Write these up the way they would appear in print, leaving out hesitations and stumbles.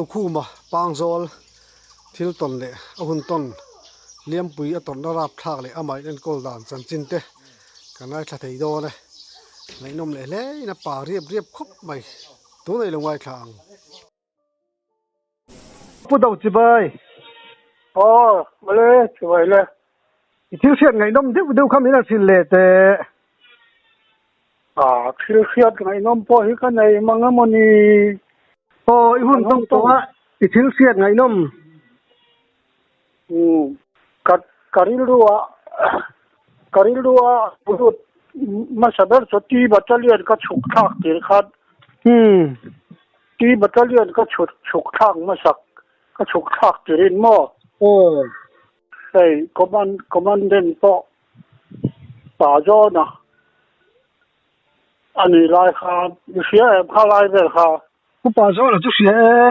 Khuma Pangzawl thil tawn leh a hun tawn Liampui a tawrhna rapthlak leh amah in enkawl dan chanchin te kan ngaithla thei dawn e. Ngaihnawm leh hle in a pa riap riap khawp mai. Tunah i lo ngaithla ang. Pu Do Chibai. Aw, mawle, chibai le. I thil hriat ngaihnawm deuh deuh kha min han hrilh leh teh. A, thil hriat ngaihnawm pawh hi ka nei mang emaw ni? Aw, i hun tawng tawh a, i thil hriat ngaihnawm. Umm, ka ka rilru a, ka rilru a lut hmasa ber chu T Battalion ka chhuk thlak tir khan. Umm. T Battalion ka chhut chhuk thlak hmasak, ka chhuk thlak tirin maw? Aw. Hei command commandant pawh pa zawn a a nih lai khan i hria em kha lai vel kha? Pu pa zawn a chu hria e.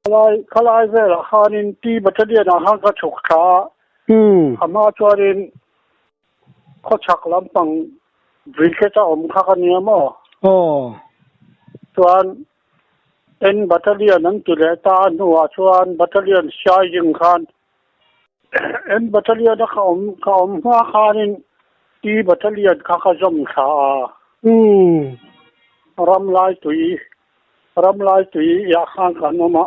Khalai khalai velah khanin T Battalion ah khan ka chhuk thla a. A hma chuanin khawchhak lampang brigade a awm kha ka nia maw? Aw. Chuan N Battalion an ti leh ta a hnuah chuan Battalion Siaijing khan N Battalion a ka awm ka awm hma khanin T Battalion kha ka zawm thla a. Ramlai tui Ramlai tui ah khan kan awm a,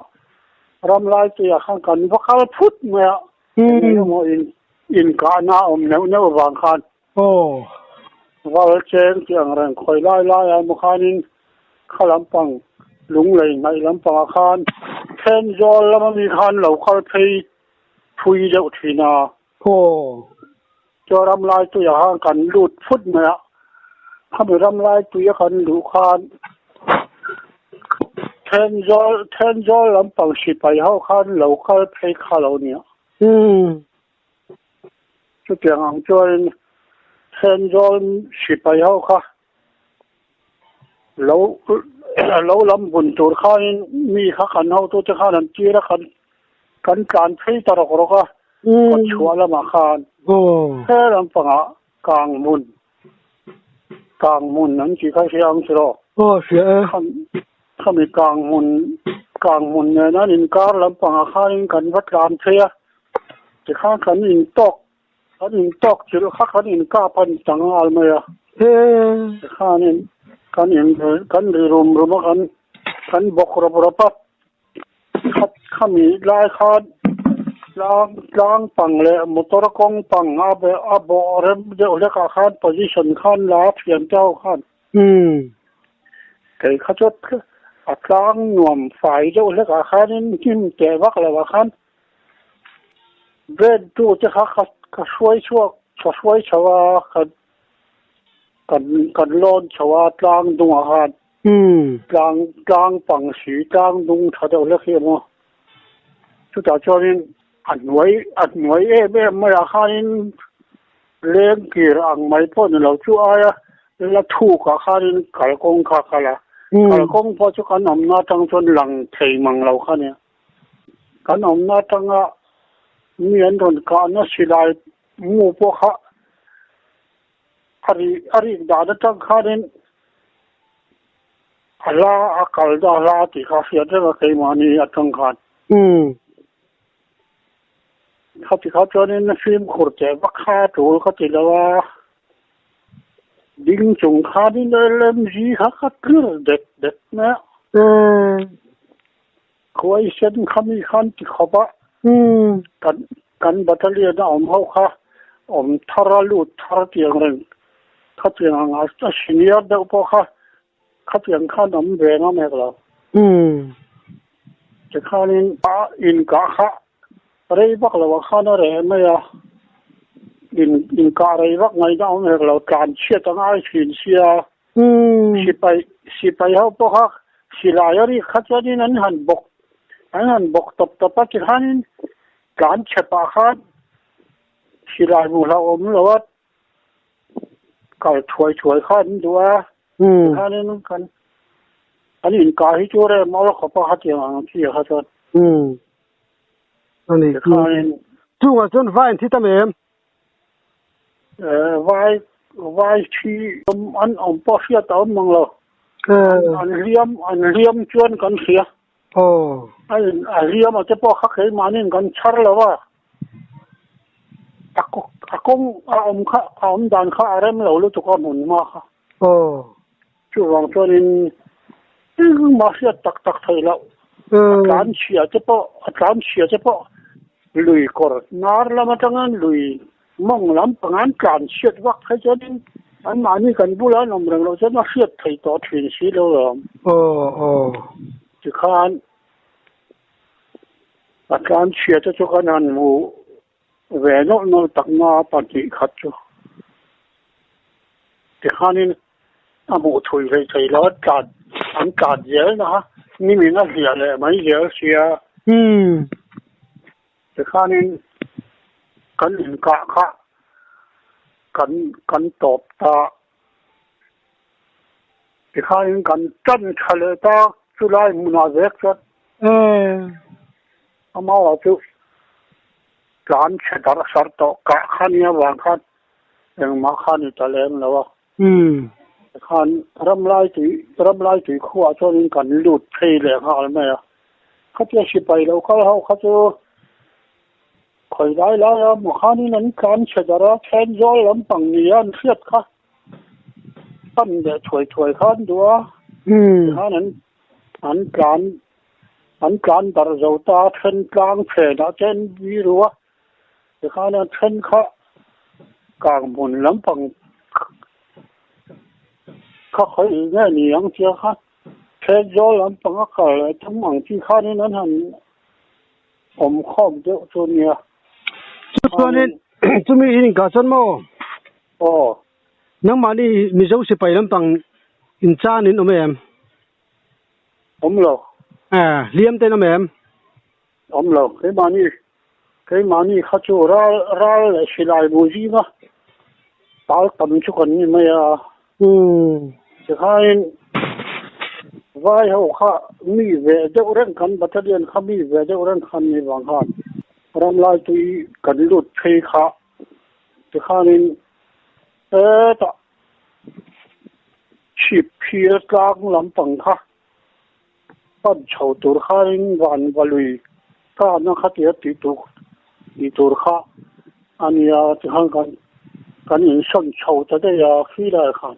Ramlai tui ah khan kan va kal phut mai a, eng emaw in inkahna a awm neuh neuh vang khan. Aw. Val cheng tih ang reng khawi lai lai ah emaw khanin kha lampang lunglei hnaih lampangah khan Thenzawl lama mi khan lo kal phei phui deuh thin a. Aw. Chuan ram lai tuiah khan kan lut phut mai a, khami ram lai tuia kan luh khan Thenzawl Thenzawl lampang sipai ho khan lo kal phei kha lo nia. Umm. Chutiang ang chuanin Thenzawl sipai ho kha lo lo lam bun tur khanin mi kha kan hotute khan an tir a, kan kan tlan phei ta rawk rawk a, kawt chhuah lamah khan he lampangah kang hmun kang hmun an tih kha hria ang chu rawh. Aw hria e. Khami kang hmun kang hmun nena an inkar lampangah khanin kan va tlan phei a, tikhan kan intawk Kan intawk chilh kha kan inkap a ni ta nghal mai a. Tikhanin kan in kan ri rum rum a, kan kan bawk rawp rawp a. Kha khami lai khan tlang tlang pang leh motor kawng pang a a bawh rem deuh hlekah khan position khan la a thian te ho khan. Kei kha chu a tlang nuam fai deuh hlekah khanin hnim teh vak lovah khan Bread tu te kha ka hruai chhuak ka hruai chho a kan kan kan lawn chho a tlang dungah khan tlang tlang pang si tlang dung tha deuh hlek hi emaw chutah chuanin a hnuai a hnuai em em maiah khanin leng kir ang mai pawh ni lo chu aia la thukah khanin kalkawng kha a kal a kalkawng pawh chu kan awmna atang chuan lang thei mang lo kha nia. Kan awmna atanga mi an rawn kahna silai mu pawh kha a ri a rik dan atang khanin a hla a kal da hla tih kha a hriat reng a keimahni atang khan. Khati kha chuanin fimkhur teh vak kha a tul ka ti lo a, ding chung khanin LMG kha ka tlir det det mai a. Khuai sen kha mi khan ti khawp a, kan kan battalion a awm ho kha awm thar a lut thar tiang reng khatiang ang a senior deuh pawh kha khatiang khan awm ve ngam hek lo. Tikhanin a inkah kha rei vak lo ah khan a reh mai a, in inkah rei vak ngaihna awm hek lo tlan chhiat a ngai thin sia. Sipai sipai ho pawh kha silai a rik kha chuanin an han bawk an han bawk tawp tawp a tikhanin tlan chhepah khan silai hmu hlauhawm lo a kal thuai thuai kha an duh a tikhanin kan an inkah hi chu rem awl khawp a khatiang ang chi kha chuan tikhanin chungah chuan vai an thi tam em? Vai vai thi an awm pawh hriat a awm mang lo. An hliam an hliam chuan kan hria. Aw. A in a hliam a te pawh kha keimahniin kan chhar lo a, a a kawng a awm kha a awm dan kha a rem lo lutuk a hmun hma kha. Aw. Chuvang chuanin engmah hriat tak tak theih loh a tlan chhia te pawh a tlan chhia te pawh lui kawr nar lam atangin lui mawng lam pang an tlan chhiat vak phei chuanin anmahni kan bula an awm reng loh chuan a hriat theih tawh thin si lo lawm. Aw aw. Tikhan a tlan chhia te chu kan han hmu ve nawlh nawlh takna pahnih khat chu tikhanin a hmuh thui hlei thei lo a tlan an tlan zel na kha nimin a hliah leh mai zel sia. Umm. Tikhanin kan inkah kha kan kan tawp ta. Tikhanin kan tan tha leh ta chulai hmunah vek chuan. Umm. Amah chu tlan chhe darh sar tawh kah kha nia vang khan engmah kha ni ta lem lo a. Tikhan ramlai tui ramlai tui khuah chuanin kan lut phei leh nghal mai a. Khatia sipai lo kal ho kha chu khawi lai lai a maw khanin an tlan chhe darh a, Thenzawl lampang nia an hriat kha pan leh thuai thuai kha an duh a. Tikhan an an tlan An tlan darh zo ta, then tlang phenah te an vi ru a, tikhan a then kha kang hmun lampang kha khawi nge ni ang tia kha then zawl lampang a kal leh tum ang chi khanin an han awm khawm deuh chu nia. Chu chuanin chumi in inkah chuan maw? Aw. Nangmahni Mizo sipai lampang inchan in awm em? Awm lo. Eh, hliam ten awm em? Awm lo. Keimahni, keimahni kha chu ral, ral leh silai bu zinga tal tam chu kan ni mai a. Umm. Tikhain vai ho kha mi ve deuh reng kan battalion kha mi ve deuh reng khan ni vang khan ramlai tui kan lut phei kha tikhanin hetah Chhip phir tlang lampang kha pan chho tur khain van va lui kahna kha tia tih tur tih tur kha a nia tikhan kan kan insawn chho ta daih a khi lai khan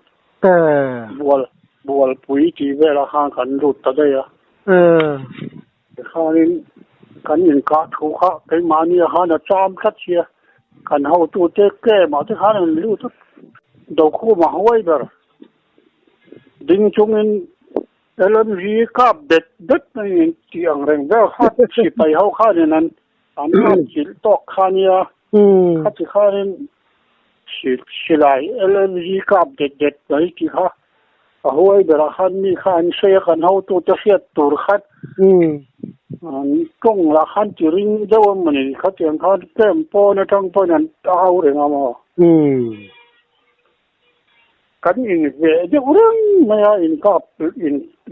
bual bualpui tih velah khan kan lut ta daih a tikhanin kan inkah thu kha keimahnia khan a cham tlat sia kan hotute camp ah te khan an lut a Dokhuma huai ber ding chungin LMG kap det det mai tih ang reng vel kha sipai ho khanin an an kap chilh tawk kha nia khati khanin silai LMG kap det det mai tih kha a huai berah khan mi kha an sawi a kan hotute hriat tur khan an tawng lah khan ti ring deuh a mawni khatiang khan camp pawn atang pawhin an au reng a maw. Kan inveh deuh reng mai a, inkap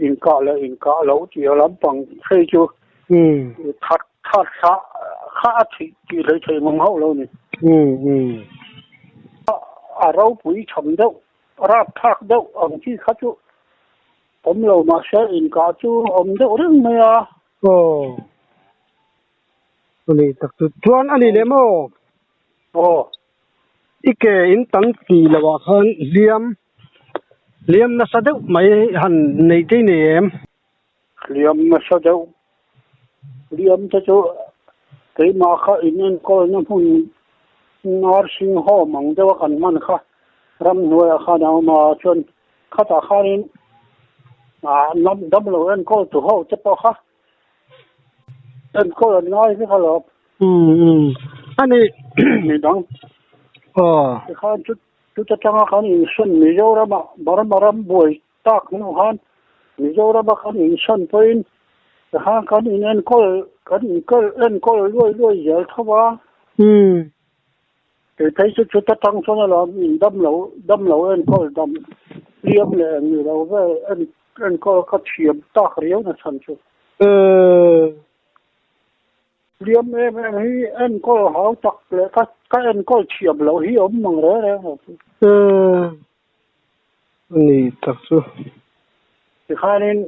inkah leh inkah loh tih a lampang phei chu that that thlah kha a thih tih hlei thei mang hauh lo ni. A ropui tham deuh, rap thlak deuh ang chi kha chu awm lo mahse inkah chu awm deuh reng mai a. Aw. Ani tak chu chuan a ni leh maw? Aw. I ke in tam tih loh ah khan hliam hliam nasa deuh mai han neih te i nei em? Hliam nasa deuh hliam te chu keimah kha in enkawlna hmun nursing home ang deuh a kan hman kha ramhnuaiah khan a awm a chuan khatah khanin ah damlo enkawl tu ho te pawh kha Enkawl an ngai vek alawm. Umm ani mi dang. Aw. Tikhan chu chuta tanga kan insawn Mizorama Burma ram buai tak hnu khan Mizorama kan insawn pawhin tikhan kan in enkawl kan inkawl enkawl luai luai zel tho a. Umm. Kei phei chu chuta tang chuan alawm in dam lo dam lo enkawl dam hliam leh eng ni lo vel en enkawl ka thiam tak riau na chhan chu. Hliam em em hi enkawl hau tak leh ka ka enkawl thiam loh hi awm mang reng reng lo chu. Ani tak chu. Tikhanin.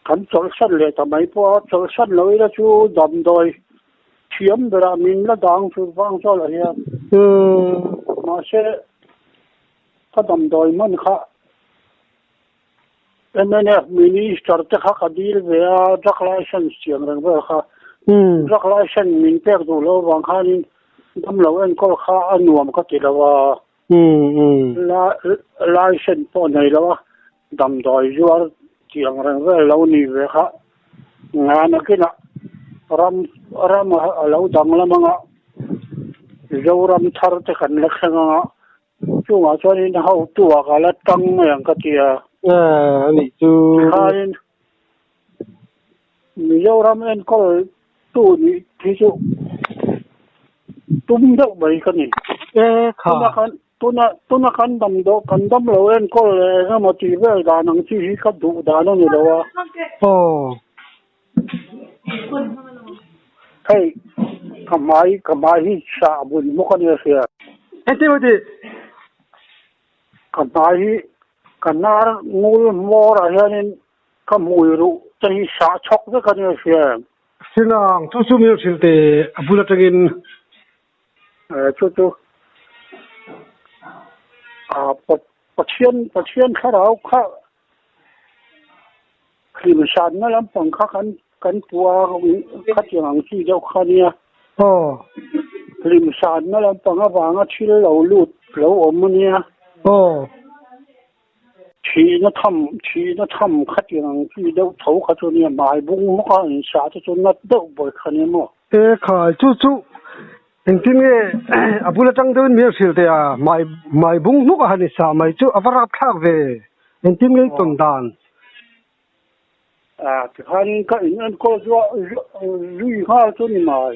Kan chawlhsan leh ta mai pawh a, chawlhsan lo ila chu damdawi thiam berah min la dang chu vang chuan lah hian. Mahse, ka damdawi hman kha mnf Minister te kha ka dil ve a, drug license tiang reng vel kha. Drug license min pek duh loh avang khanin damlo enkawl kha a nuam ka ti lo a. License pawh nei lo a, damdawi zuar tih ang reng vel lo ni ve kha nga nakinah ram ram a lo danglam anga Zoram thar te kan la thleng anga chungah chuanin hotu ah ka la tang mai ang ka ti a. Anih chu. Tikhanin Mizoram enkawl tu nih hi chu tum deuh mai ka ni. E kha. Tuna tuna kan dam dawh kan dam lo enkawl leh eng emaw tih vel dan ang chi hi ka duh dan a ni lo a. Aw. Hei ka hmai ka hmai hi sah bun hmawk a nia hria. Engtin maw tih? Ka hmai hi ka hnar ngul hmawr ah hianin Ka hmui ruh te hi sah chhawk vek a nia hria em? Sinang, chu chu min hrilh teh a bul atangin. Eh, chu chu ah Pathian Pathian thlarau kha hlimsanna lampang kha kan kan pu a khatiang ang chi deuh kha nia. Aw. Hlimsanna lampang avanga thil lo lut lo awm a nia. Aw. Thihna tham, thihna tham khatiang ang chi deuh tho kha chu nia, hmai bung hmawk a in sah te chu nat deuh bawi kha nia maw? E khai, chu chu engtin nge a bul atang deuhin min hrilh teh a, hmai hmai bung hmawk a han in sah mai chu a va rapthlak ve, engtin nge i tawn dan? A tikhan ka in enkawl chu zui nghal chu ni mai.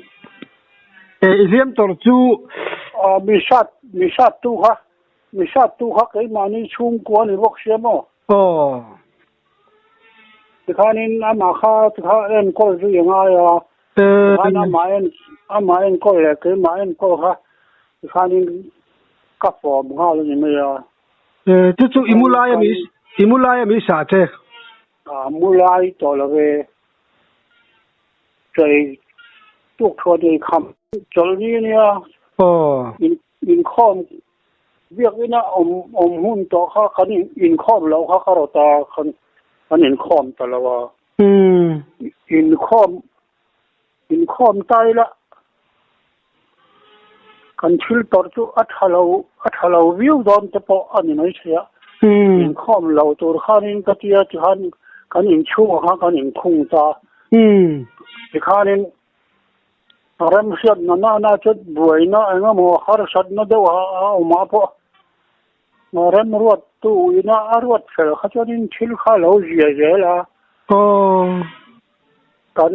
E i hliam tawr chu. A mi sat mi sat tu kha mi sat tu kha keimahni chhungkua ni bawk sia maw. Aw. Tikhanin amah kha tikha enkawl zui a ngai a. Tikhan amah en amah enkawl leh keimah enkawl kha tikhanin ka fawm nghal a ni mai a. E, chu chu i mu lai ami, i mu lai ami sah che? A mu lai tawh lo e. Chei tuk thuan ei kham chawlh ni ania. Aw. In inkhawm biakina awm awm hun tawh kha kan inkhawm loh kha ka rawt a, kan kan inkhawm ta lo a. Umm. Inkhawm Inkhawm ta ila kan thil tawrh chu a tha lo a tha lo viau dawn te pawh a ni mai thei a. Inkhawm lo tur khanin ka tia tikhan kan inchhungah khan kan inkhung ta. Tikhanin remhriatna nana chu buaina eng emaw harsatna deuh a awm ah pawh remruattu ina a ruat fel kha chuanin thil kha a lo zia zel a. Aw. Kan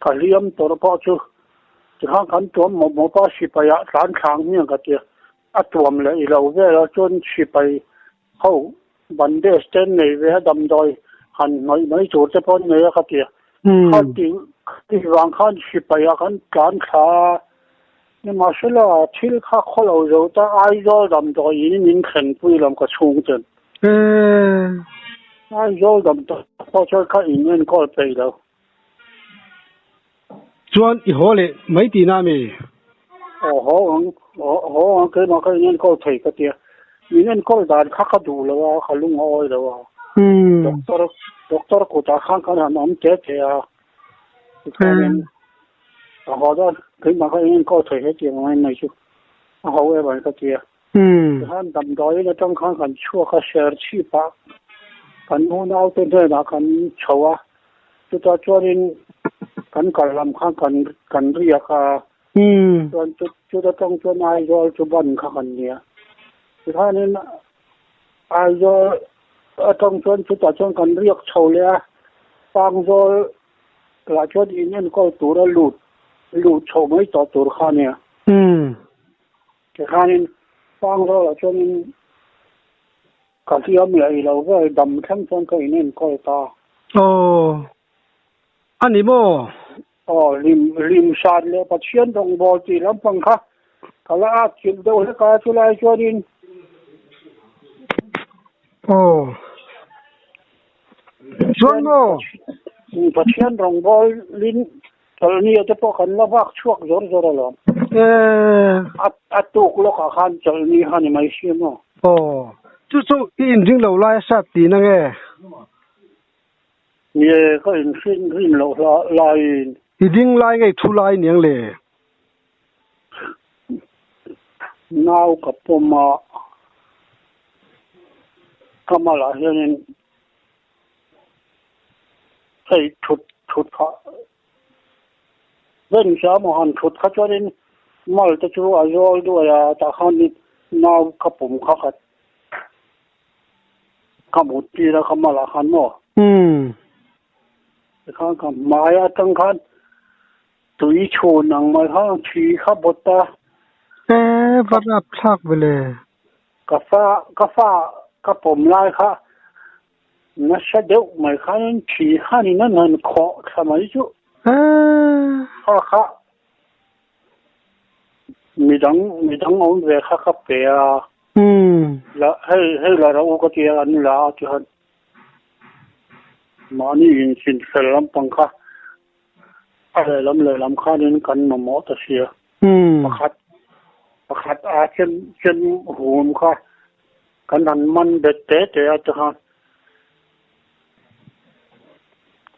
ka hliam tawrh pawh chu tikhan kan tuam mawp mawp a, sipai ah tlan thlang hmiang ka tia, a tuam leh i lo vel a chuan sipai ho bandage te an nei ve a, damdawi han hnawih mai tur te pawh an nei a ka tia, kha ti kha ti vang khan sipai ah kan tlan thla a, nimahsela thil kha khaw lo zo ta Aizawl damdawi in min thlenpui lam ka chhung ten. Aizawl damdawi pawh chuan ka in enkawl peih lo. Chuan i haw leh mai tihna ami? Aw haw ang, haw ang keimah ka in enkawl thei ka tia. Min enkawl dan kha ka duh lo a, ka lung a awi lo a. Doctor doctor kutah khan kan han awm te te a. Tichuanin a haw dawn keimah ka in enkawl thei hetiang mai mai chu a ho em ang ka tia. Tikhan damdawiin atang khan kan chhuak a, Serchhip ah kan unaute hnenah kan chho a, chutah chuanin kan kal lam khan kan kan riak a, chuan chuta tang chuan Aizawl chu ban kha kan nia. Tikhanin Aizawl atang chuan chutah chuan kan riak chho leh a, Pangzawl lah chuan in enkawl tura lut lut chho mai tawh tur kha a nia. Tikhanin Pangzawlah chuanin ka hliam leh i lo vel dam thleng chuan ka inenkawl ta. Aw, a ni maw? Aw, hlim hlim sat leh Pathian rawngbâwl tih lampang kha ka la at chilh deuh hlek a, chulai chuanin. Aw. Chuan maw? Pathian rawngbawlin chawlhni te pawh kan la vak chhuak zawr zawr alawm. A tuk lawkah khan chawlhni kha ni mai si maw? Aw, chu chu i inring lo lai a sat tihna nge? Nge ka inhrin rin loh laiin. I ding lai nge i thu lai niang le? Nau ka pawm a, ka malah hianin hei thut thut kha bench a maw han thut kha chuanin mal te chu a zawl duai a, tah khanin nau ka pum kha ka Ka mut tir a ka malah khan maw? Umm. Tikhan ka hmai atang khan tui chhun ang mai khan thi kha bawt a. E, va rap thlak ve le. Ka fa, ka fa ka pawm lai kha nasa deuh mai khanin thi khanin an han khawh thla mai chu. E. Kha kha Midang midang awm ve kha ka pe a. Umm. La hei hei la rawh u ka ti a an la a ti han. Mahni inchin fel lampang kha a lehlam lehlam khanin kan mamawh ta sia. Umm. Pakhat pakhat a chem chem hum kha kan han man bet te te a ti khan.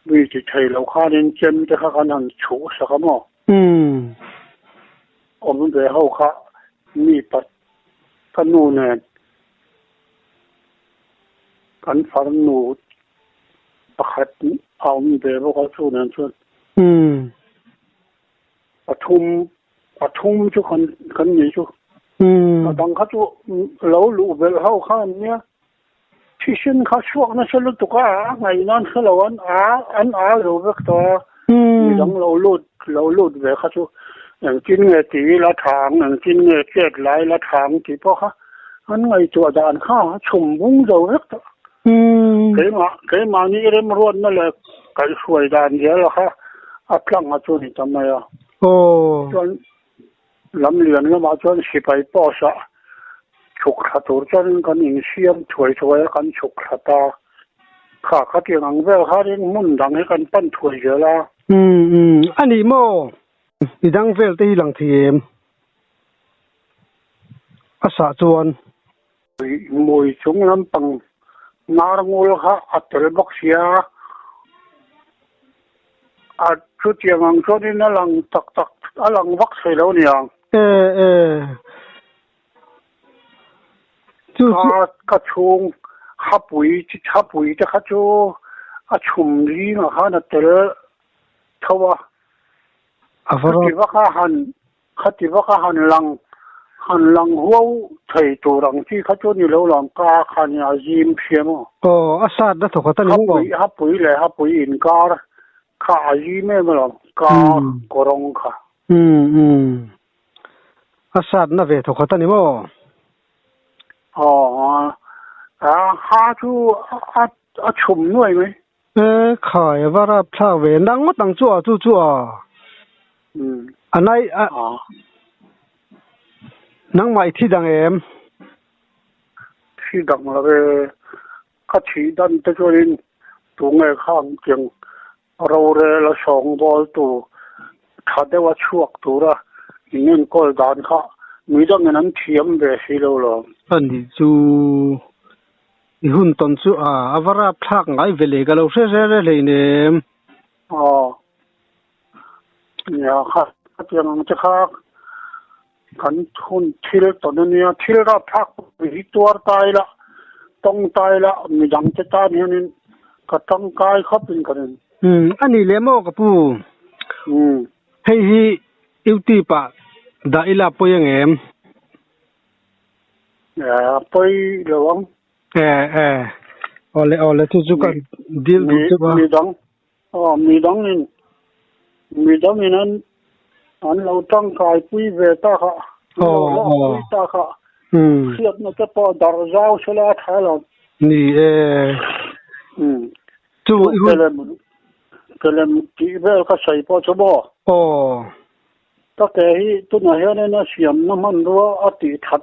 Mi ti thei lo khanin chem te kha kan han chhuh sak a maw? Umm. Awm ve ho kha mi pat ka nu nen kan farnu pakhat a awm ve bawk a chu nen chuan. Umm. Pathum pathum chu kan kan ni chu. Umm. A dang kha chu lo luh belh ho kha an nia. Thisen kha chhuak nasa lutuk a, a ngaih nan hre lo an a an a zo vek tawh a, midang lo lut lo lut ve kha chu engtin nge ti ila tha ang, engtin nge chet la ila tha ang tih pawh kha an ngaihtuah dan kha a chhum bung zo vek tawh. Keimah keimahni remruatna leh kaihhruai dan zel kha a tlang a chu ni ta mai a. Chuan Lamlian lamah chuan sipai post ah chhuk thla tur chuanin kan insiam thuai thuai a, kan chhuk thla ta. Kha khatiang ang vel khanin hmun dang hi kan pan thuai zel a. Umm umm a ni maw? Mi dang vel te hi lang thei em? A sah chuan. Mui chung lampang nar ngul kha a tel bawk sia. A chutiang ang chuanin a lang tak tak a lang vak thei lo niang. E e. Chu chu. Ka ka chhung hapui hapui te kha chu a chhum zingah khan a tel tho a. A va Chuti vak a han Khati vaka han lang han lang huau thei tur ang chi kha chu ni lo lang ka khan a zim hria maw? Aw, a sat na thawk a ta ni maw? Hapui hapui leh hapui inkar kha a zim em alawm, ka kawrawng kha. Umm umm. A sat na ve thawk a ta ni maw? Aw, a ha chu a a chhum nuai mai. E khai a va rap thlak ve nang ngawt ang chu a chu chu a a nai a nangmah i thi dang em? Thi dang lo e, ka thih dan te chuanin tunge khang tiang rorel a sawngbawl tu tha deuh a chhuak tura in enkawl dan kha midangin an thiam ve si lo lawm. A nih chu I hun tawn chu a a va rap thlak ngai ve le ka lo hre hre hre hlei nem. Aw. Nia kha khatiang ang che kha kan hun thil tawn a nia, thil rap thlak pawh hi tuar ta ila, tawng ta ila midang te tan hianin ka tangkai khawp in ka ring. Umm a nih leh maw ka pu? Umm. Hei hi YouTube ah dah ila pawi ang em? A pawi lo ang. E e. Awle awle chu chu ka dil duh che ba. Mi dang aw mi dang in mi dang in an an lo tangkai pui ve ta kha. Aw aw. Pui ta kha. Hriatna te pawh dar zau sela a tha lo. Ni e. Chu i hun. Kelem kelem tih vel ka sawi pawh chu maw. Aw. Ka ke hi tunah hianin a siamna hmanrua a tih that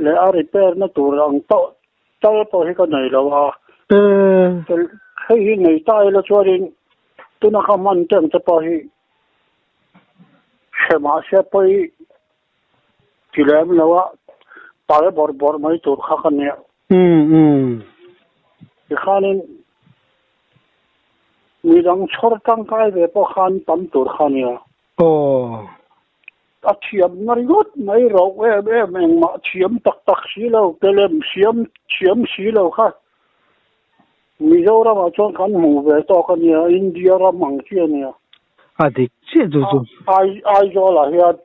leh a repair na tur ang tawh tal pawh hi ka nei lo a. Hei hi nei ta ila chuanin tuna kha hman te ang te pawh hi hre mahse pawi ti lem lo a, pal bawrh bawrh mai tur kha ka nia. Tikhanin midang chhawr tangkai ve pawh khan tam tur kha nia. Aw. A thiam na ringawt mai rauh em em engmah thiam tak tak si lo, ke lem siam thiam si lo kha Mizoramah chuan kan hmuh ve tawk a nia, India ram ang chi a nia. A dik chiah chu chu. Aizawlah hian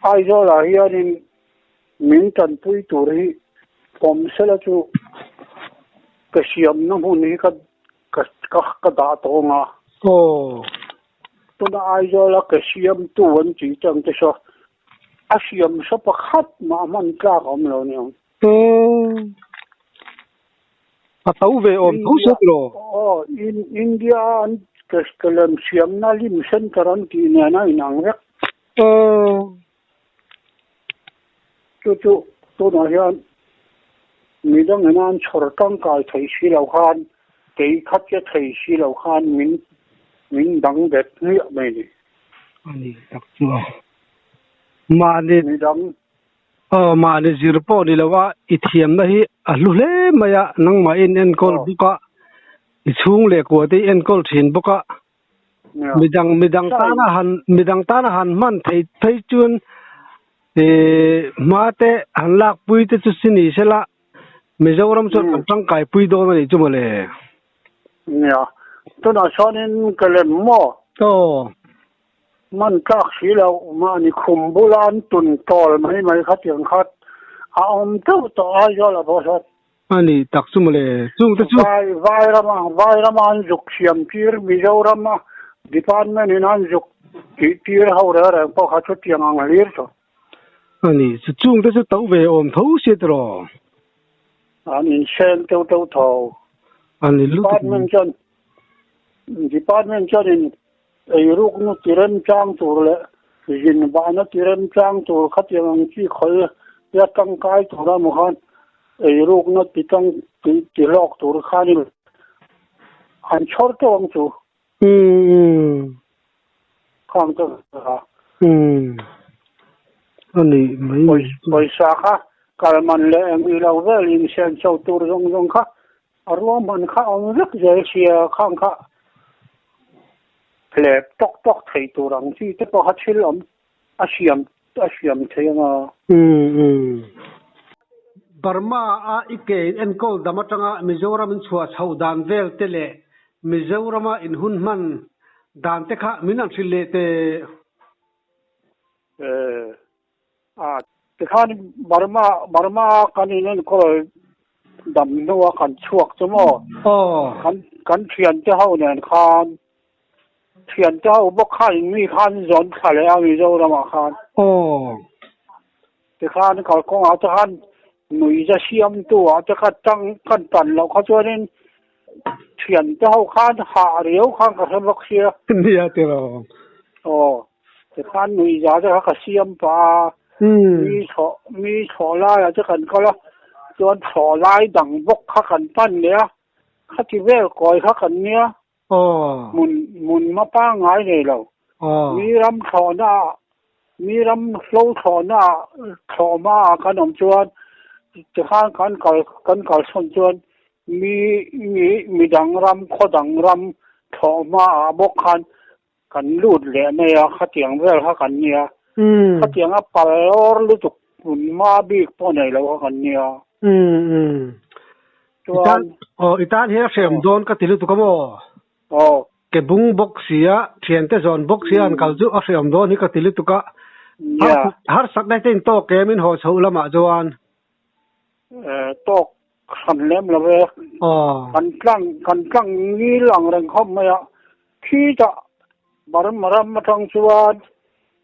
Aizawlah hianin min tanpui tur hi awm sela chu ka siamna hmun hi ka ka ka dah tawh ang a. Aw. Tuna Aizawla ka siamtu an tih te ang te saw a siam saw pakhat mah hman tlak a awm lo aniang. Aw. A to ve awm tho sawt lo. Aw, India an ka lem siamna lim center an tih nen a inang vek. Aw. Chu chu tunah hian midangin an chhawr tangkai thei si lo khan, kei kha che thei si lo khan min min dang bet hmiah mai ni. A ni tak chu a. Mahni. Midang. Aw, mahni zir pawh ni lo a, i thiamna hi a hlu hle mai a, nangmah in enkawl bawk a, i chhung leh kua te i enkawl thin bawk a. Midang midang tana han midang tana han hman thei phei chuan ih hma te han lak pui te chu si ni sela Mizoram chuan kan tangkai pui dawn a nih chu mawle. Nia, tunah chuanin ka lem maw? Aw. Hman tlak si lo, mahni khum bula an tun tawl mai mai kha tiang khat a awm teuh tawh Aizawl ah pawh sawn. A ni tak chu mawle, chung te chu. Vai vai rama vai rama an zuk siam tir Mizoram a department in an zuk tih tir ho reng reng pawh kha chu tiang ang hlir chu. A ni chu chung te chu to ve awm tho sia tiraw. An insem teuh teuh tho. A ni lutuk. Department chuan department chuan in Eirukna ti remchang tur leh zinvahna ti remchang tur khatiang ang chi khawi tia tangkai tur a maw khan eirukna ti tang ti ti hlawk tur khanin an chhawr teuh ang chu. Khang te kha. A nih mai. Pawisa kha kal man leh eng ilo vel insiam chho tur zawng zawng kha A ruahman kha awm vek zel sia, khang kha hlep tawk tawk thei tur ang chi te pawh kha thil awm a siam a siam thei ang a. Burma a i ke in enkawl dam atanga Mizoram in chhuah chhoh dan vel te leh Mizorama in hun hman dan te kha min han hrilh leh teh. A tikhan Burma Burma kan in enkawl dam hnua kan chhuak chu maw? Aw. Kan kan thiante ho nen khan thiante ho bawk khan in mi khan zawn thla leh a Mizoramah khan. Aw. Tikhan kalkawngah te khan nuiza siamtu ah te kha tang kan tan loh kha chuanin thiante ho khan hah riau khan ka hre bawk sia. Nia tiraw. Aw. Tikhan nuihza te kha ka siam pah a, mi thlawh mi thlawh laiah te kan kal a, chuan thlawh lai dang bawk kha kan pan leh a, khati vel kawi kha kan nia, hmun hmun hma pangngai nei lo. Mi ram thlawhna ah mi ram hlo thlawhna ah thlawh hma ah kan awm chuan tikhan kan kal kan kalsawn chuan mi mi midang ram khaw dang ram thlawh hma ah bawk khan Kan lut leh mai a, khatiang vel kha kan nia. Khatiang a pal lawr lutuk hmun hma bik pawh nei lo kha kan nia. Chuan. Aw, i tan hian a hrehawm dawn ka ti lutuk a maw? Aw. Ke bung bawk sia, thiante zawn bawk sia an kal chu a hrehawm dawn hi ka ti lutuk a. Harsatna te in tawk em in haw chhoh lamah chuan? Tawk hran lem lo e. Kan tlang kan tlang ngil ang reng khawp mai a. Khitah Burma ram atang chuan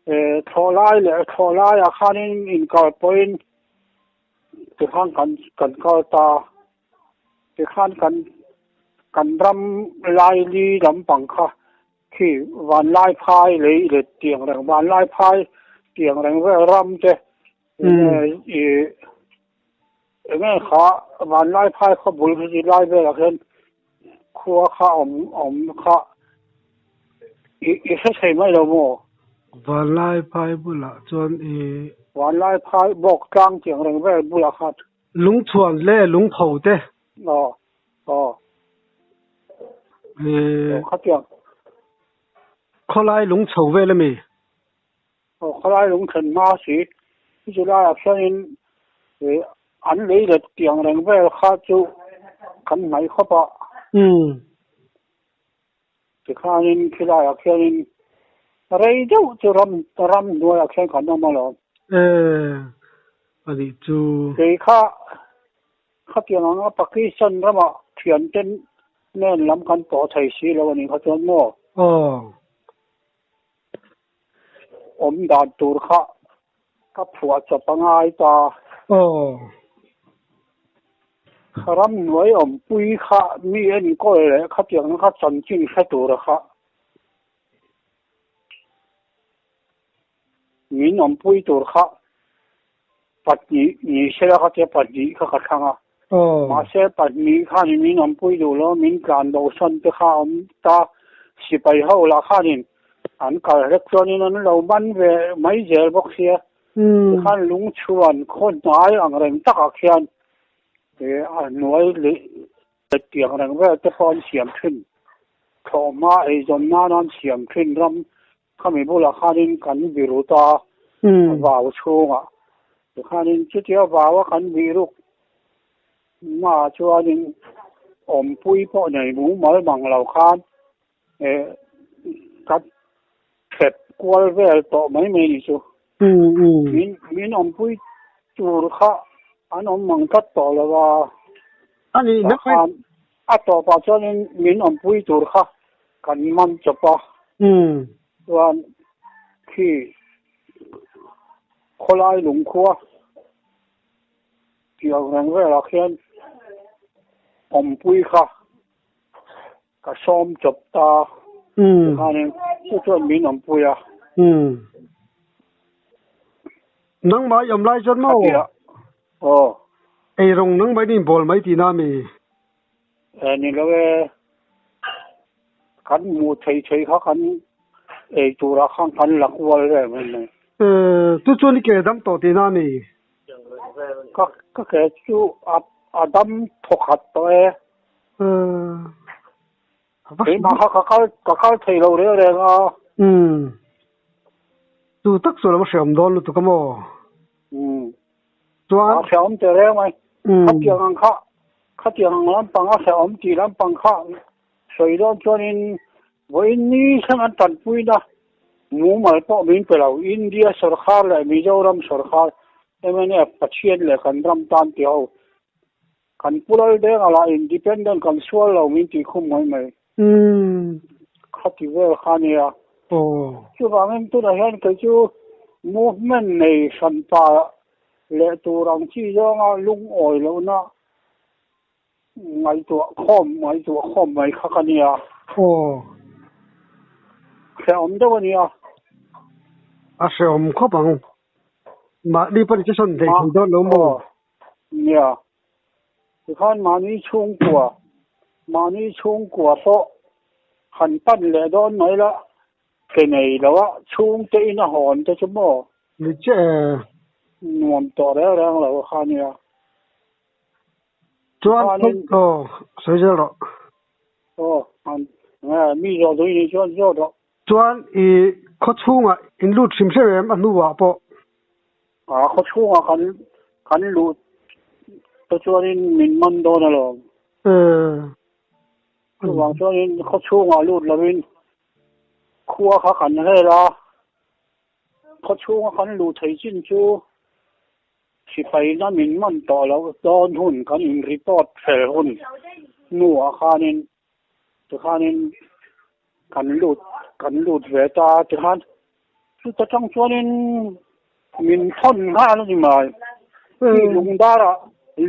thlawhlai leh thlawhlaiah khanin inkal pawhin tikhan kan kan kal ta. Tikhan kan kan ram laili lampang kha khi Vanlaiphai lei let tiang reng Vanlaiphai tiang reng vel ram te Enge kha Vanlaiphai khaw bul khi lai velah khian. Khua kha awm awm kha i i hre thei mai lo maw? Vanlai phai bulah chuan i. Vanlai phai bawk tlang tiang reng vel bulah khan. Lungchhuan leh lungpho te. Aw aw. I. Khatiang. Khawlai lungchho vel ami? Aw khawlai lungthlen hma si. Chu laiah khianin i an lei let tiang reng vel kha chu kan hnaih khawp a. Umm. Tikhanin khilaiah khianin rei deuh chu ram ram hnuaiah khian kan awm alawm. E, a nih chu. Kei kha khatiang anga Pakistan ramah thiante nen lam kan pawh thei si lo a nih kha chuan maw? Aw. Awm dan tur kha ka phuah chawp a ngai ta. Aw. Ram hnuai awmpui kha mi enkawl leh khatiangna kha chanchin hre tura kha min awmpui tur kha pahnih ni sela kha tia pahnih kha ka thlang a. Mahse pahnih khanin min awmpui duh lo, min tlan bosan te kha a awm ta. Sipai ho lah khanin an kal hlek chuanin an lo man ve mai zel bawk sia. Tikhan lungchhuan khaw hnai ang reng takah khian a hnuai leh tiang reng vel te pawh an siam thin. Thlawhhma eizawn nana an siam thin ram khami bulah khanin kan biru ta vau chhungah. Tikhanin chutia vaua kan biruk hmaah chuanin awmpui pawh nei mumal mang lo khan Ka thlep kual vel tawh mai mai ni chu. Min min awmpui tur kha an awm mang tlat tawh lo a. Ani Tah khan a tawpah chuanin min awmpui tur kha kan man chawp a. Chuan khi khawlai lungkhua tih ang reng velah khian awmpui kha Ka sawm chawp ta. Tikhanin chu chuan min awmpui a. Nangmah i awm lai chuan maw? Khatia. Aw. Eirawng nangmah in inbawl mai tihna a mi? E ni lo e. Kan hmuh thei thei kha kan ei turah khan kan la kual vel mai mai. E, chu chuan i ke dam tawh tihna a mi? Ka ka ke chu a a dam thawkhat tawh e. Keimah kha ka kal ka kal thei lo reng reng a. Umm. Chu tak chu lam a hreawm dawn lutuk a maw? Umm. Chuan. A hreawm teh reng mai. Khatiang ang kha khatiang ang lampang a hreawm tih lampang kha sawi dawn chuanin vawiin ni thleng an tanpuina mumal pawh min pe lo. India sawrkhar leh Mizoram sawrkhar mnf Pathian leh kan ram tan ti ho Kan pu lal deng a lah independent kan sual lo min tih khum mai mai. Khati vel kha nia. Chuvangin tunah hian kei chu movement nei hranpa leh tur ang chi zawnga lungawi lohna ngaihtuah khawm ngaihtuah khawm mai kha ka nia. Hrehawm deuh a nia. A hrehawm khawp ang. Mahni pawh ni sawn thei dawn lo maw? Nia, tikhan mahni chhungkua, mahni chhungkua pawh han pan leh dawn mai la, ke nei lo a, chhungte in a hawn te chu maw? Ni che e. Nuam tawh reng reng lo kha nia. Chuan aw, sawi zel rawh. Aw, han, mi zawh duh i nih chuan zawt rawh. Chuan i khaw chhungah in lut hrim hrim em a hnuah pawh? A khaw chhungah kan kan luh te chuanin min man dawn alawm. Chuvang chuanin khaw chhungah lut lovin khua kha kan hel a, khaw chhunga kan luh theih chin chu sipaina min man tawh loh dawn hun kan in report fel hun hnuah khanin Tikhanin kan lut kan lut ve ta tikhan chuta tang chuanin min thawn nghal a ni mai. Khi lungdarah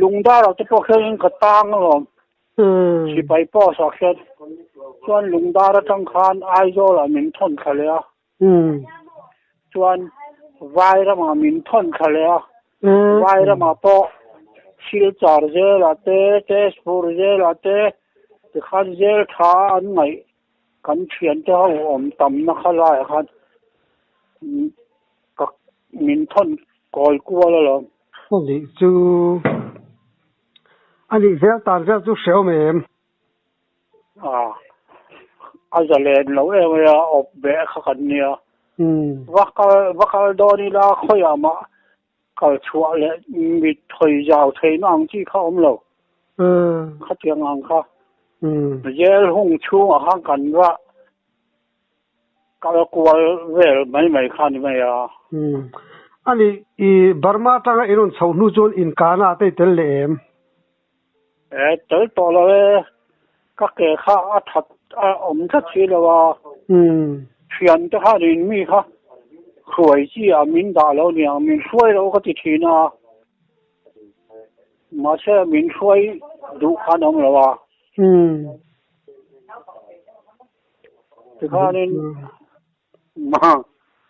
lungdarah te pawh khianin ka tang alawm. Sipai post ah khian chuan lungdar atang khan Aizawl ah min thawn thla leh a. Chuan Vairamah min thawn thla leh a. Vairamah pawh Silchar zelah te, Tezpur zelah te. Tikhan zel tha an ngaih kan thiante ho awm tamna kha laiah khan ka min thawn kawi kual alawm. A nih chu a nih zel tan vel chu hrehawm em? A, a zalen lo em mai a, awp beh kha kan nia. Va kal va kal dawn ila khawiah mah kal chhuah leh mit hawi zau theihna ang chi kha awm lo. Khatiang ang kha. Jail hung chhungah khan kan va kal kual vel mai mai kha ni mai a. Ani, i Burma atanga i rawn chho hnu chuan inkana a tei tel leh em? E, tel tawh lo e, ka ke kha a that a awm tlat si lo a. Thian te khan in mi kha hruai chi ah min dah lo niang, min hruai lo ka ti thin a. Mahse min hruai duh khan awm lo a. Tikhanin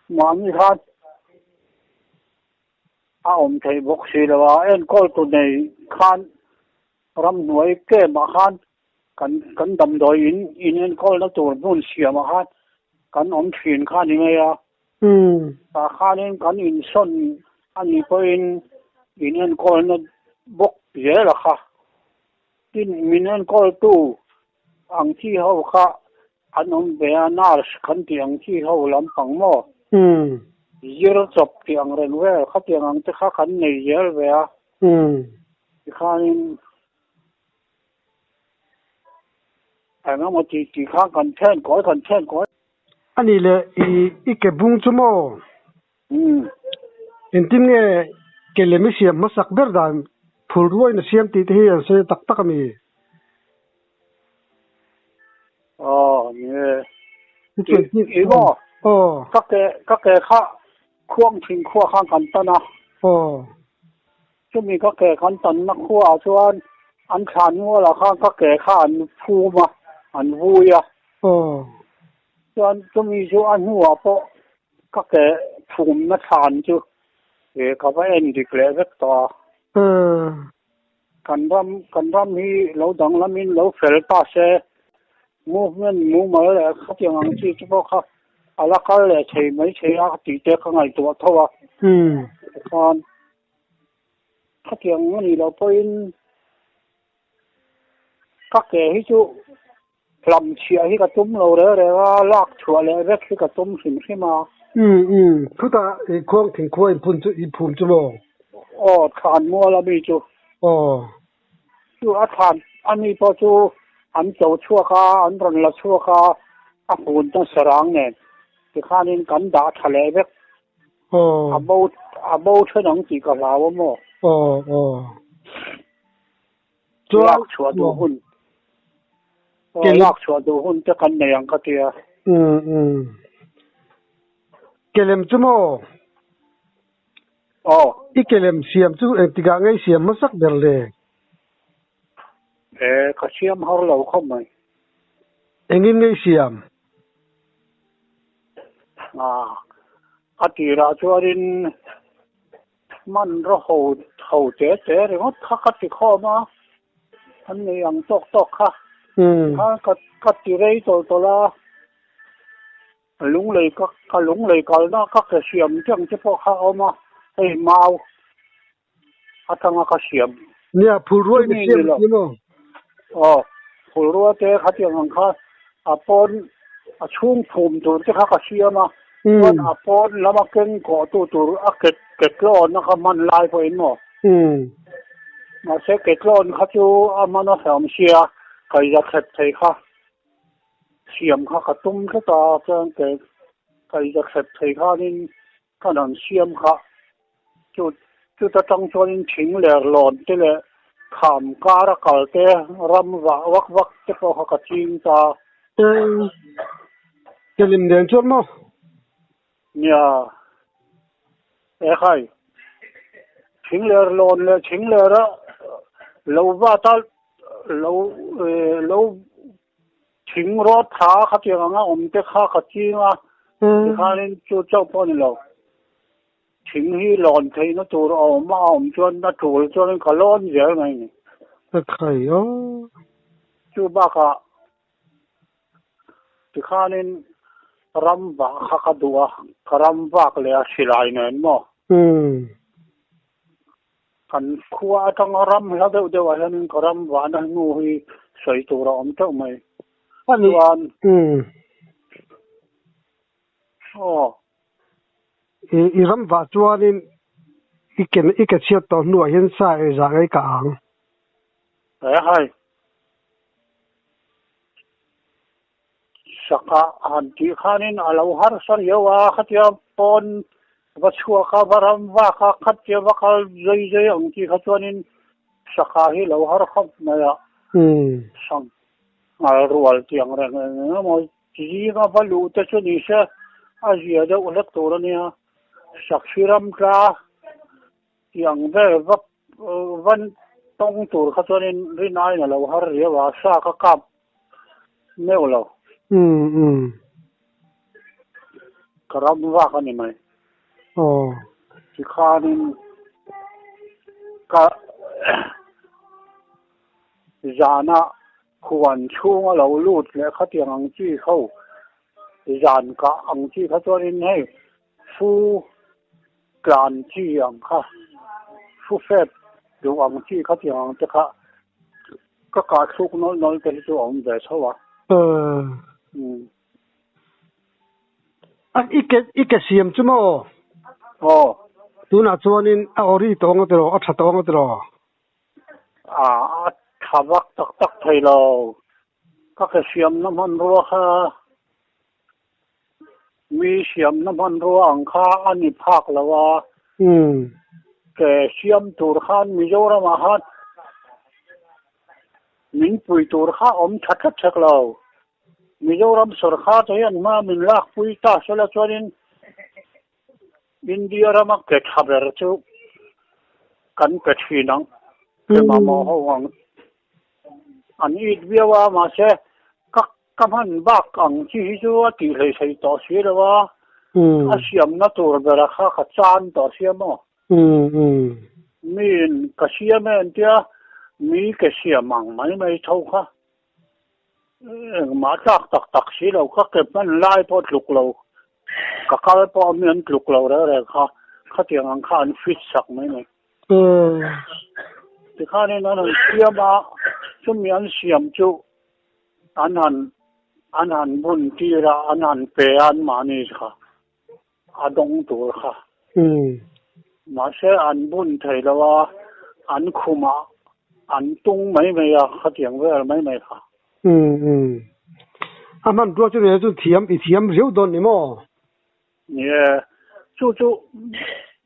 mahni khan A awm theih bawk si lo a, enkawltu nei khan ramhnuai camp ah khan kan kan damdawi in in enkawlna tur hmun siam ah khan kan awm thin kha a ni mai a. Tah khanin kan insawn a nih pawhin in enkawlna bawk zel a kha. Tin, min enkawltu ang chi ho kha An awm ve a, nurse kan tih ang chi ho lampang maw? Zir chawp tih ang reng vel khatiang ang te kha kan nei zel ve a. Tikhanin eng emaw tih tih khan kan then kawi kan then kawi. A nih leh i i ke bung chu maw? Engtin nge ke lem i siam hmasak ber dan phul ruain a siam tih te hi an sawi tak tak a mi? Aw ni e. I maw? Aw. Ka ke ka ke kha khuang thin khua khan kan tan a. Aw. Chumi ka ke kan tanna khuaah chuan an thlan mualah khan ka ke kha an phum a, an vui a. Aw. Chuan chumi chu a hnuah pawh Ka ke phumna thlan chu ka va en dik leh vek tawh a. Kan ram kan ram hi lo danglamin lo fel ta se, movement mumal leh khatiang ang chi chu pawh kha a la kal leh thei mai thei a tih te ka ngaihtuah tho a. Tikhan khatiang a nih loh pawhin ka ke hi chu Hlam chhiah hi ka tum lo reng reng a, lak chhuah leh vek hi ka tum hrim hrim a. Umm umm, chutah i khuang thingkhua in phun chu i phum chu maw? Aw, thlan mual a mi chu. Aw. Chu a thlan a mi pawh chu an cho chhuak a, an rawn la chhuak a, a hun ta sarang nen tikhanin kan dah tha leh vek. Aw. A bo a bo then ang tih ka hlau a maw? Aw aw. Chuan lak chhuah duh hun aw lak chhuah duh hun te kan nei ang ka ti a. Umm umm. Kelem chu maw? Aw. I kelem siam chu engtikah nge i siam hmasak ber le? E, ka siam har lo khawp mai. Engin nge i siam? Ah, a tirah chuanin Hmanraw ho ho te te ringawt kha ka ti khawm a, an nei ang tawk tawk kha. Khan ka ka ti rei tawlh tawlh a, lunglei ka ka lunglei kalna ka ke siam teng te pawh kha a awm a, hei mau atanga ka siam. Nia, phulruai na siam a ni maw? Aw, phulrua te khatiang ang kha a pawn a chhung phum tur te kha ka siam a, chuan a pawn lama keng kawh tu tur a ke ke tlawn a kha hman lai pawhin maw? Mahse ke tlawn kha chu a hman a hram sia, kaihza thlep thei kha siam kha ka tum tlat a, chuan ke kaihza thlep thei khanin Kan han siam kha chu chuta tang chuanin thing ler lawn te leh kham kar a kal te ram vah vak vak te pawh kha ka ching ta. Ke lim nen chuan maw? Nia, ekhai, thing ler lawn leh thing ler a lo vat a lo lo Thing rawt tha khatiang anga awm te kha ka ching a, tikhanin chu chauh pawh a ni lo. Thing hi lawn theihna tur a awm a, a awm chuan a tul chuanin ka lawn zel mai a ni. Ka khai aw. Chu bakah. Tikhanin ram vah kha ka duh a, ka ram vak leh a silai nen maw? Kan khua atanga ram hla deuh deuh ah hianin ka ram vahna hnu hi sawi tur a awm teuh mai. Chuan. Aw. I ram vah chuanin i ke i ke chhiat tawh hnuah hian sa ei zah ngei ka ang. He hai. Saka han tih khanin a lo harsa riau a, khatia pawn va chhuak a, va ram vak a, khatia va kal zai zai ang tih kha chuanin saka hi lo har khawp mai a. Sang ngal rual tih ang reng eng emaw Zinga va luh te chu ni se a zia deuh hlek tur a nia. Sakhi ram tla tih ang vel va va tawng tur kha chuanin rin aiin a lo har riau a, sa ka kap meuh lo. Ka ram vak a ni mai. Tikhanin ka zana Huan chhunga lo lut leh khatiang ang chi ho zan kah ang chi kha chuanin hei fu tlan chi ang kha, fu fep duh ang chi khatiang ang te kha ka kah thluk nawlh nawlh te hi chu a awm ve chho a. A i ke i ke siam chu maw? Aw. Tunah chuanin a ori tawng a tiraw, a tha tawng a tiraw? A tha vak tak tak thei lo. Ka ke siamna hmanrua kha mi siamna hmanrua ang kha a ni phak lo a. Ke siam tur khan Mizoramah khan min pui tur kha awm tha tlat hek lo. Mizoram sawrkar te hian hma min lakpui ta sela chuanin India rama ke tha ber chu kan pe thin ang, ke mamawh ho ang an it viau a, mahse ka ka hman bak ang chi hi chu a tih hlei thei tawh si lo a, a siamna tur bera kha ka chan tawh sia maw? Miin ka siam e an tia, mi ke siam ang mai mai tho kha Engmah tlak tak tak si lo, ka ke hman lai pawh tluk lo, ka kal pawh mi an tluk lo reng reng kha, khatiang ang kha an fit sak mai mai. Tikhanin an han siam a, chumi an siam chu an han an han bun tir a, an han pe a anmahni kha a dawng tur kha. Mahse an bun thei lo a, an khumah an tung mai mai a, khatiang vel mai mai kha. A hmanrua chu nia chu thiam i thiam riau dawn ni maw? Ni e, chu chu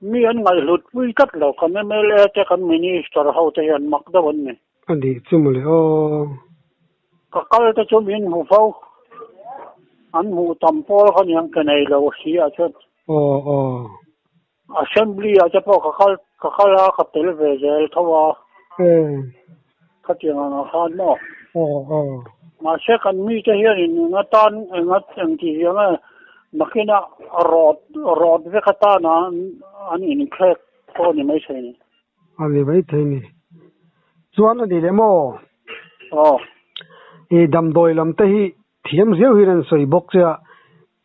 mi an ngaihhlut pui tlat lo, kan mla te kan minister ho te hian mak deuh an ni. A nih chu mawle aw. Ka kal te chu min hmu fo, an hmuh tam pawl kha niang ke nei lo si ah chuan. Aw aw. Assembly ah te pawh ka kal ka kal a, ka tel ve zel tho a. Khatiang ang ah khan maw. Aw aw. Mahse kan mite hianin eng atan eng engti hiang e nakinah rawt rawt vek atana an inkhek pawh a ni maithei ni. A ni mai thei ni. Chuan a ni leh maw? Aw. I damdawi lam te hi thiam ziau hian an sawi bawk che a.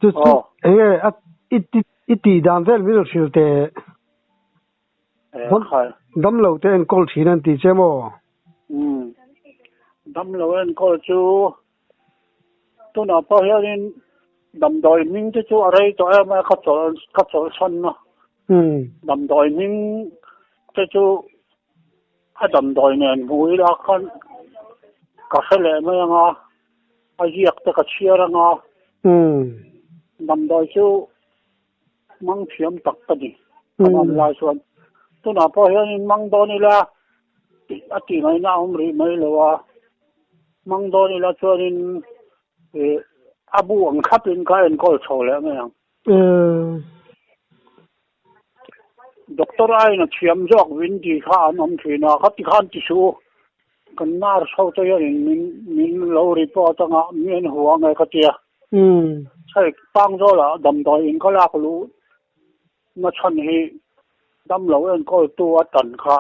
Chu chu eng nge a i ti i tih dan vel min rawn hrilh teh. Damlo te enkawl thin an ti che maw? Umm. Damlo enkawl chu tunah pawh hianin damdawi hming te chu a rei tawh em a ka chawlh ka chawlhsan a. Damdawi hming te chu a damdawi nen hmu ila khan ka hre leh mai ang a, a ziak te ka chhiar ang a. Damdawi chu mang thiam tak ka ni ka man lai chuan. Tunah pawh hianin mang dawn ila a tih ngaihna a awm rih mai lo a, mang dawn ila chuanin a bu ang thlapin ka enkawl chho leh mai ang. Doctor aiin a thiam zawk vin tih kha an awm thin a, khati khan ti suh u, kan nurse ho te hianin min min lo report anga mi an hua nge ka tia. Hei Pangzawlah damdawi in ka lak luh na chhan hi damlo enkawltu a tan kha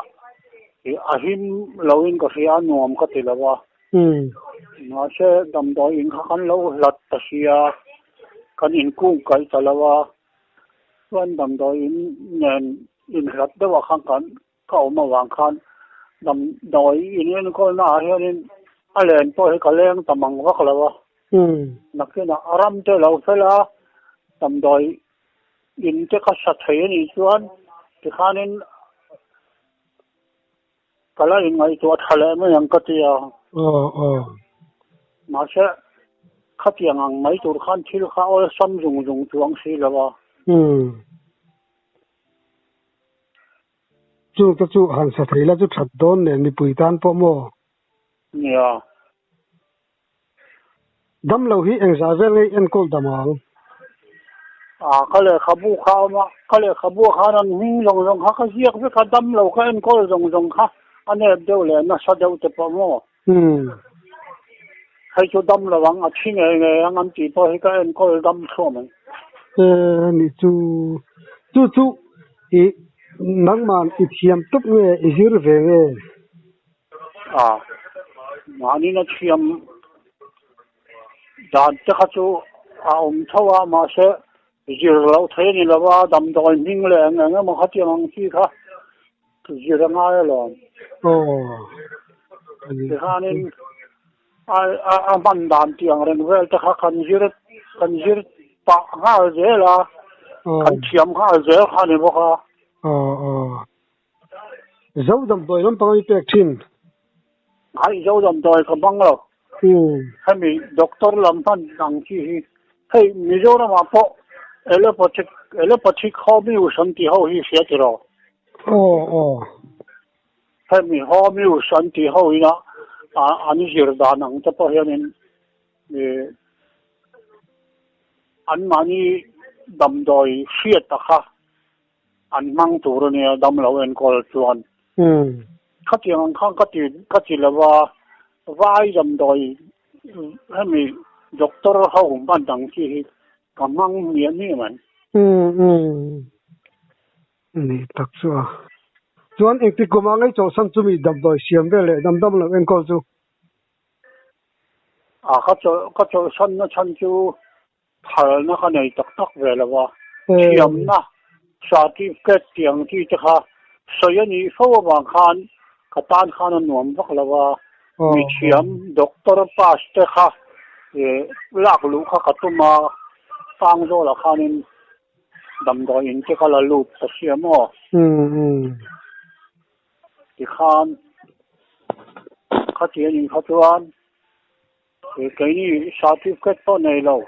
a him loin ka hria a nuam ka ti lo a. Mahse damdawi in kha kan lo hlat ta sia, kan inkung kaih ta lo a, chuan damdawi in nen inhlat deuhah khan kan ka awm avang khan damdawi in enkawlna ah hianin a len pawh hi ka leng ta mang vak lo a. Nakinah a ram te lo fel a, damdawi in te ka sa thei a nih chuan tikhanin ka la inngaihtuah tha leh mai ang ka ti a. Mahse khatiang ang mai tur khan thil kha awlsam zung zung chuang si lo a. Chu te chu han sa thei la chu that dawn nen mipui tan pawh maw? Nia. Damlo hi engzah vel ngei enkawl dam ang? A, ka lehkhabu kha a awm a, ka lehkhabu ah khan an hming zawng zawng kha ka ziak vek a, damlo ka enkawl zawng zawng kha a nep deuh leh nasa deuh te pawh maw? Hei chu damlo ang, a thi ngei ngei ang an tih pawh hi ka enkawl dam thluah mai. E, nih chu, chu chu i nangman i thiam tawp nge i zir ve nge? A, mahni na thiam dan te kha chu a awm tho a, mahse zir loh thei a ni lo a, damdawi hming leh eng eng emaw khatiang ang chi kha zir a ngai alawm. Tikhanin a a hman dan tih ang reng vel te kha kan zir kan zir pah nghal zel a, kan thiam nghal zel kha a ni bawk a. Zo damdawi lampang i pek thin. Hai zo damdawi ka hmang lo. Hemi doctor lam hman ang chi hi hei Mizoram ah pawh allopathic allopathic homeos an tih ho hi hria tiraw? Aw aw. Hemi homeos an tih ho ina an zir dan ang te pawh hianin anmahni damdawi hriat a kha An hmang tur a nia, dam lo enkawl chuan. Khatiang ang khan ka ti ka ti lo va, vai damdawi hemi doctor ho hman ang chi hi ka hmang hmiah hmiah mai. Ni tak chu a. Chuan engtik kum ah ngei chawlhsan chumi damdawi siam vel leh dam dam lo enkawl chu? A ka chawlh ka chawlhsan na chhan chu Phalna ka nei tak tak ve lo a, thiamna certificate tih ang chi te kha sawi a nih fo avang khan ka tan khan a nuam vak lo a, mi thiam doctor pass te kha lak luh kha ka tum a, Pangzawlah khanin damdawi in te ka la lut ta sia maw? Tikhan khatiang in kha chuan Keini certificate pawh nei lo,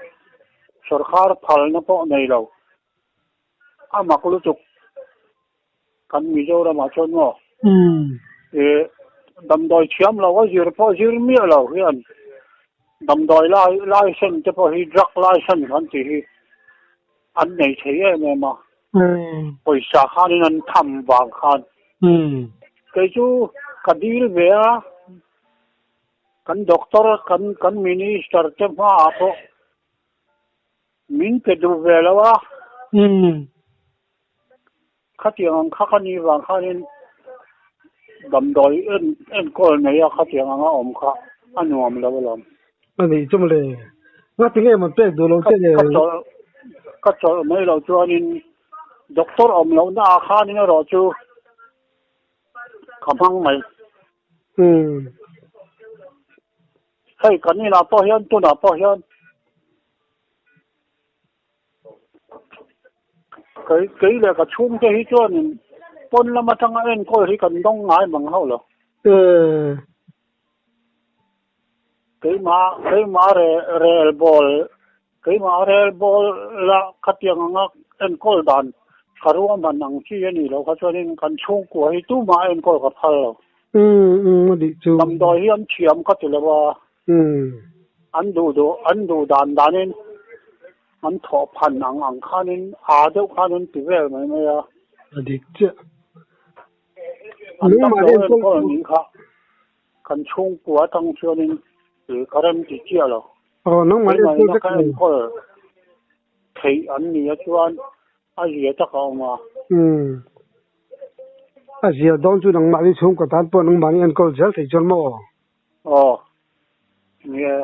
sawrkar phalna pawh nei lo, a mak lutuk kan Mizoramah chuan maw? Damdawi thiam lo a zir pawh zir miah lo hian damdawi license te pawh hi drug license an tih hi an nei thei em em a, pawisa khanin an tham vang khan. Kei chu ka dil ve a. Kan doctor kan kan minister te hmaah pawh min pe duh ve lo a. Khatiang ang kha ka nih vang khanin damdawi en enkawl nei a khatiang anga awm kha a nuam lo alawm. A nih chu mawle. Ngati nge man pek duh lo che nge? Ka chawlh ka chawlh mai loh chuanin doctor awm lohna ah khanin erawh chu ka hmang mai. Hei kan inah pawh hian tunah pawh hian kei kei leh ka chhungte hi chuanin pawn lam atanga enkawl hi kan dawng ngai mang hauh lo. Keimah keimah re rel bawl keimah rel bawl la khatiang anga enkawl dan ka ruahman ang chi a nih loh kha chuanin kan chhungkua hi tumah enkawl ka phal lo. Damdawi hi an thiam ka ti lo a, an duh duh an duh dan danin an thawh phan ang ang khanin aa deuh khan an ti vel mai mai a. A dik chiah. An damlo enkawl nih kha. Kan chhungkua atang chuanin ka rem ti chiah lo. Aw, nangmah Keimah enkawl ina vek ka ni. enkawl theih an nia chuan a zia tak a awm a. Umm. A zia dawn chu nangmahni chhungkua tan pawh nangmahni enkawl zel thei chuan maw? Aw. Nge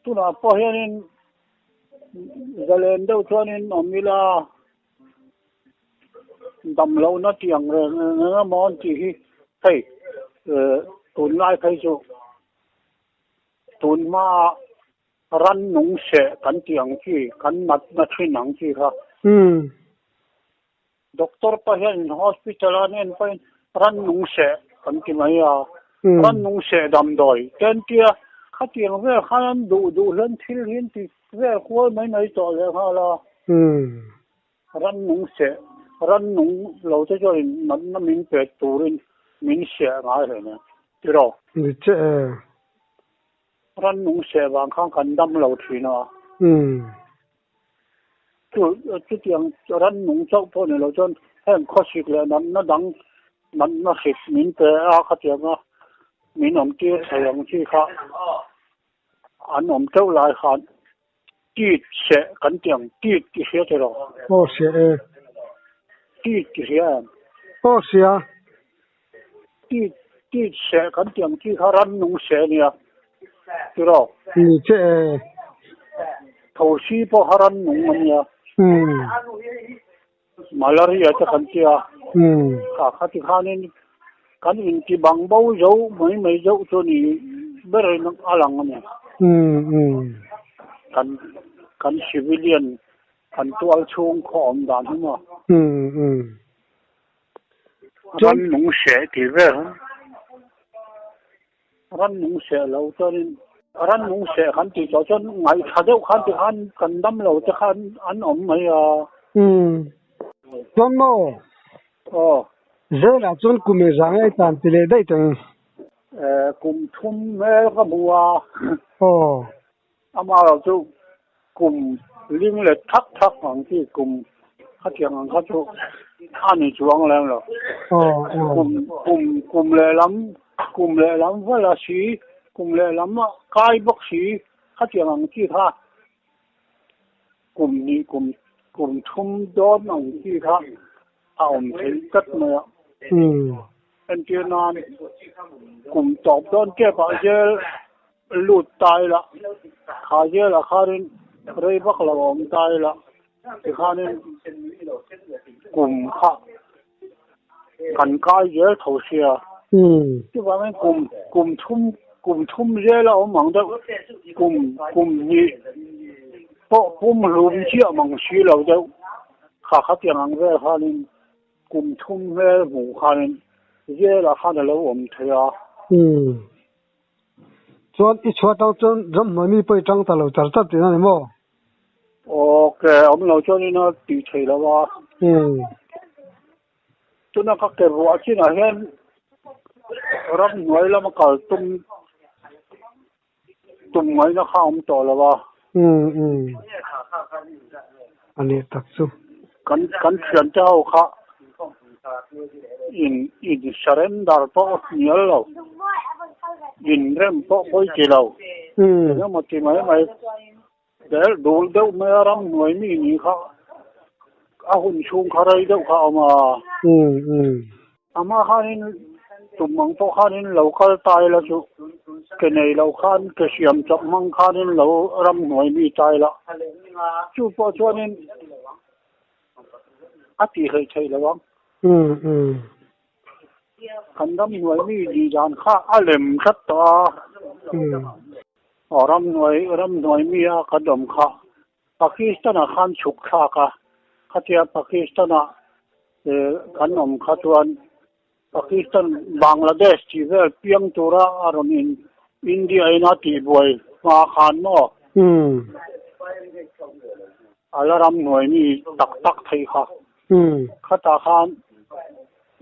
tunah pawh hianin zalen deuh chuanin awm ila dam lohna tih ang reng eng emaw an tih hi hei tunlai phei chu tunhmaa rannung seh kan tih ang chi kan natna thin ang chi kha. Doctor pa hianin hospital a an en pahin rannung seh kan ti mai a, rannung seh damdawi te an tia, khatiang vel khan an duh duh hian thil hi an ti vel kual mai mai tawh lehnghal a. Rannung seh, rannung lo te chuanin natna min pek turin min seh ngai hle nen tiraw? Ni che e. Rannung seh vang khan kan dam lo thin a. Chu chutiang rannung chauh pawh ni lo chuan heng khawsik leh natna dang natna hrik min pe a khatianga min awm tir thei ang chi kha an awm teuh lai khan tit seh kan ti ang tit i hria tiraw? Aw hria e. Tit i hria em? Aw hria. Tit tit seh kan ti ang chi kha rannung seh a nia tiraw? Ni che e. Thosi pawh kha rannung a nia. Malaria te kan tia. Kha kha ti khanin kan inti bang bo zo mai mai deuh chu ni berin a lang a ni. Kan kan civilian kan tual chhung khaw awm dan hi maw? Rannung seh tih vel rannung seh lo chuanin rannung seh kan tih tawh chuan ngaihthla deuh khan ti khan kan dam lo te khan an awm mai a. Umm. Chuan maw? Aw. Zelah chuan kum engzah nge i tan ti leh daih teng? Eh, kum thum hmel ka hmu a. Aw. Amaherawh chu kum ling leh thak thak ang chi kum khatiang ang kha chu a ni chuang lem lo. Kum kum kum lehlam kum lehlam vala si kum lehlam a kai bawk si khatiang ang chi kha kum hnih kum kum thum dawn ang chi kha a awm theih tlat mai a. Entir nan kum tawp dawn tep ah zel lut ta ila, kha zelah khanin rei vak lo a awm ta ila, tikhanin kum kha kan kai zel tho sia. Chuvangin kum kum thum kum thum zel a awm ang deuh, kum kum hnih pawh pum hlum chiah mang si lo deuh, kha khatiang ang vel khanin kum thum hmel hmuh khanin zelah khan a lo awm thei a. Chuan i chhuah tang chuan ramhnuai mi pawh i tang ta lo char char tihna a ni maw? Ok, awm lo chuan ina tih theih lo a. Tuna ka ke ruah chinah hian ramhnuai lama kal tum tum ngaihna kha a awm tawh lo a. A nih tak chu. Kan kan thiante ho kha in in surrender pawh hnial lo, in rem pawh pawi ti lo, eng emaw ti mai mai del dul deuh mai a ramhnuai mi nih kha a hun chhung kha rei deuh kha a awm a. Amah khanin tum ang pawh khanin lo kal ta ila chu ke nei lo khan ke siam chawp hmang khanin lo ramhnuai mi ta ila chu pawh chuanin a tih hleih theih lo ang. Kan ramhnuai mi tih dan kha a lem tlat tawh a. Aw ramhnuai ramhnuai mi a kan awm kha Pakistan-ah khan chhuk thlak a, khatia Pakistan-ah kan awm kha chuan Pakistan, Bangladesh tih vel piang tura a rawn in India in a tihbuai hma khan maw? A la ram hnuai mi tak tak thei kha. Khatah khan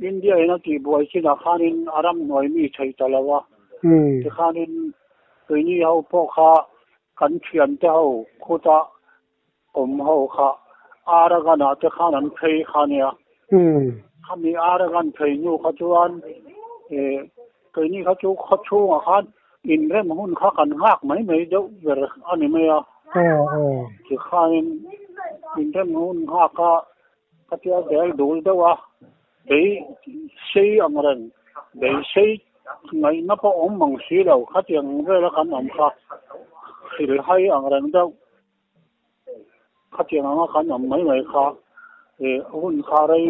India in a tihbuai chinah khanin a ram hnuai mi thei ta lo a, tikhanin keini ho pawh kha Kan thiante ho khuta awm ho kha Arakan ah te khan an phei kha nia. Khami Arakan phei hnu kha chuan keini kha chu khaw chhungah khan inrem hun kha kan nghak mai mai deuh ber a ni mai a. Tikhanin inrem hun nghak a khatia zel dul deuh a, bei sei ang reng, bei sei. Ngaihna pawh awm mang si lo, khatiang vela kan awm kha hrilhhai ang reng deuh, khatiang anga kan awm mai mai kha hun kha rei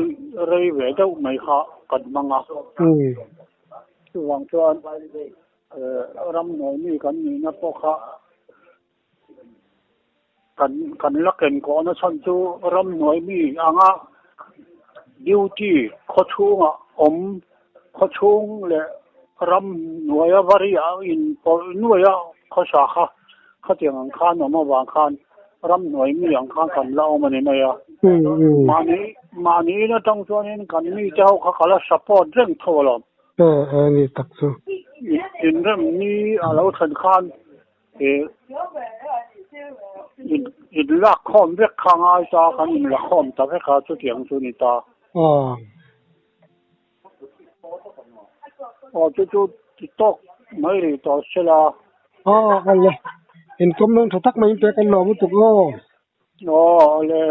rei ve deuh mai kha kan hmang a. Chuvang chuan ramhnuai mi kan nihna pawh kha Kan kan la ken kawhna chhan chu ramhnuai mi anga duty khawchhungah awm khawchhung leh ramhnuaia variah inpawlh nuaia khawsa kha khatiang ang khan awm avang khan ramhnuai mi ang khan kan la awm a ni mai a. Mahni mahni in atang chuanin kan mite ho kha ka la support reng tho alawm. Aw ni tak chu. Inremni a lo thlen khan In lak khawm vek kha ngai ta kan in la khawm ta vek a chutiang chu ni ta. Aw chu chu ti tawk mai rih tawh se la. Aw awle inkawm nawn tha tak mai in pek an lawm lutuk aw. Aw awle.